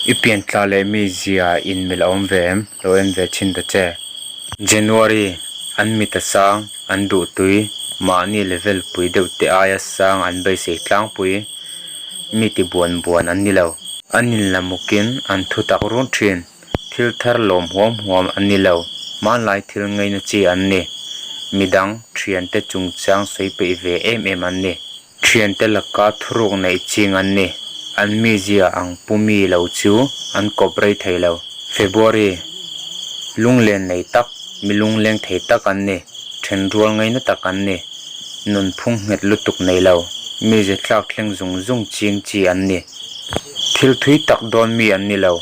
I piantla leh mizia inmil a awm ve em? Lo en ve thin ta che. January, An mit a sang, an duhtui, mahni level pui deuh te aia sang an beisei tlangpui, mi ti buan buan an ni lo. An inlamukin an thu tak run thin. Thil thar lawm huam huam an ni lo, hmanlai thil ngaina chi an ni. Midang, thiante chungchang sawi peih ve em em an ni. Thiante laka thuruk neih ching an ni. An mizia ang pu mi lo chu an kawp rei thei lo. February, Lunglen nei tak, mi lungleng thei tak an ni. Thenrual ngaina tak an ni. Nunphung nghet lutuk nei lo, mize tlak thleng zung zung ching chi an ni. Thil thui tak dawn mi an ni lo.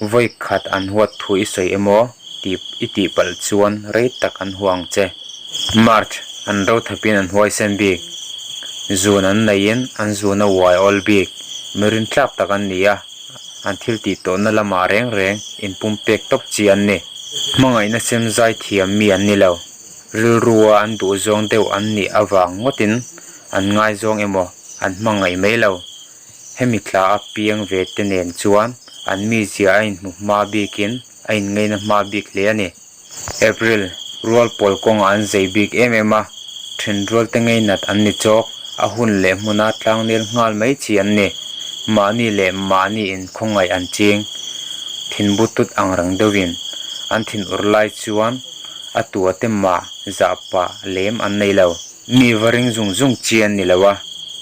Vawi khat an huat thu i sawi emaw tih i tih palh chuan rei tak an hua ang che. March, an ro thapin an huaisen bik. Zun an neihin an zun a uai awl bik. Mi rintlak tak an ni a, an thil tih tawhna lamah reng reng inpumpek tawp chi an ni. Hmangaihna sem zai thiam mi an ni lo. Rilrua an duhzawng deuh an nih avang ngawtin an ngaizawng emaw an hmangaih mai lo. Hemi tla a piang ve te nen chuan an mizia a inhmu hma bikin a inngeina hma bik hle a ni. April, rual pawl kawngah an zei bik em em a, thenrual te ngeinat an ni chawk, a hun leh hmuna tlangnel nghal mai chi an ni. Mahni leh mahni inkhawngaih an ching. Thinbu tut ang reng deuhin an thinur lai chuan a tua te mah zah pah lem an nei lo. Mi va ring zung zung chi an ni lo a,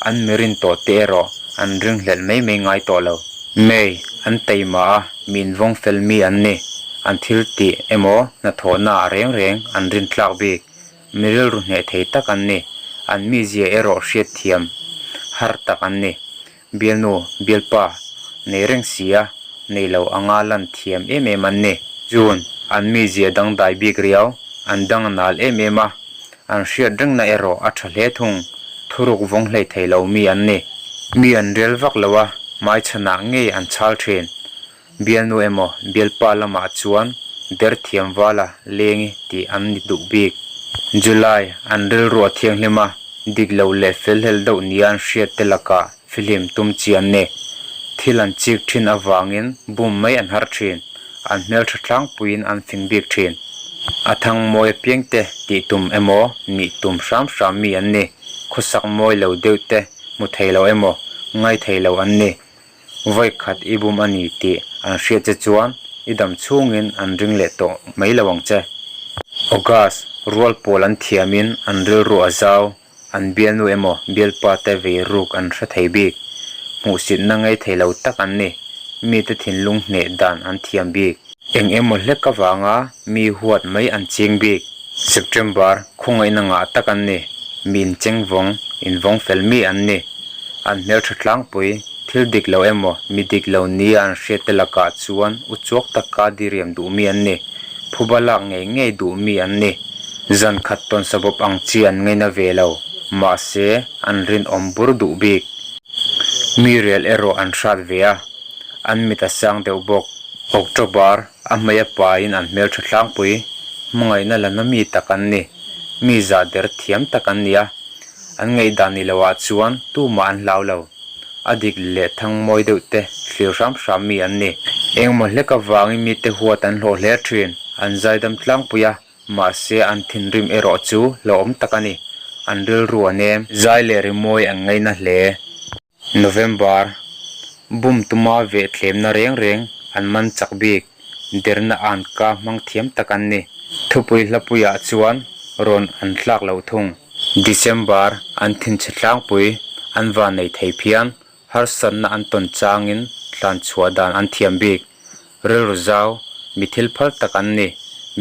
an mi rin tawh te erawh an ring hlelh mai mai ngai tawh lo. May, an taima a, mi invawng fel mi an ni. An thil tih emaw hnathawhna ah reng reng an rin tlak bik. Mi rilru hneh thei tak an ni. An mizia erawh hriatthiam har tak an ni. Bialnu, bialpa, nei reng si a, nei lo anga lan thiam em em an ni. June, an mizia dangdai bik riau, an dang nal em em a, an hriat rengna erawh a tha hle thung, thuruk vawng hlei thei lo mi an ni. Mi an rel vak lo a, hmaichhanah ngei an chhal thin. Bialnu emaw, bialpa lamah chuan derthiam vala lengi tih an ni duh bik. July, an rilru a thianghlim a, dik lo leh felhlel deuh nia an hriat te lakah fihlim tum chi an ni. Thil an chik thin avangin bum mai an har thin, an hmeltha tlangpuiin an fing bik thin. A thang mawi apiang te tih tum emaw nih tum hram hram mi an ni, khawsak mawi lo deuh te hmu thei lo emaw ngai thei lo an ni. Vawi khat i bum a ni tih an hriat che chuan i dam chhungin an ring leh tawh mai lo ang che. August, rual pawl an thiamin an rilru a zau, an bialnu emaw bialpa te vei ruk an hre thei bik. Hmuhsitna ngei thei lo tak an ni. Mite thinlung hneh dan an thiam bik. Eng emaw hlek avanga mi huat mai an ching bik. September, khawngaihna ngah tak an ni. Mi incheng vawng, invawng fel mi an ni. An hmeltha tlangpui, thil dik lo emaw mi dik lo nia an hriat te lakah chuan uchuak taka diriam duh mi an ni. Phuba lak ngei ngei duh mi an ni. Zan khat tawn sabawp ang chi an ngaina ve lo. Mahse, an rinawm bur duh bik. Mi rel erawh an hrat ve a, an mit a sang deuh bawk. October, a hmei a pain an hmeltha tlangpui, hmangaihna la na mi tak an ni. Mi zah der thiam tak an ni a, an ngaihdan ni loah chuan tumah an hlau lo. A dik leh thang mawi deuh te thlir hram hram mi an ni. Engmaw hlek avangin mite huat an hlawh hle thin, an zaidam tlangpui a, mahse an thinrim erawh chu hlauhawm tak a ni. An rilru a nem. Zai leh rimawi an ngaina hle. November, Bum tuma veh thlemna reng reng an man chak bik, derna an ka hmang thiam tak an ni. Thupui hlapuiah chuan rawn an tlak lo thung. December, An thinchhe tlangpui, an van nei thei phian, harsatna an tawn changin tlan chhuah dan an thiam bik. Rilru zau, mi thil phal tak an ni.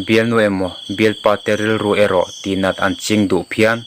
Bialnu emaw, bialpa te rilru erawh tihnat an ching duh phian.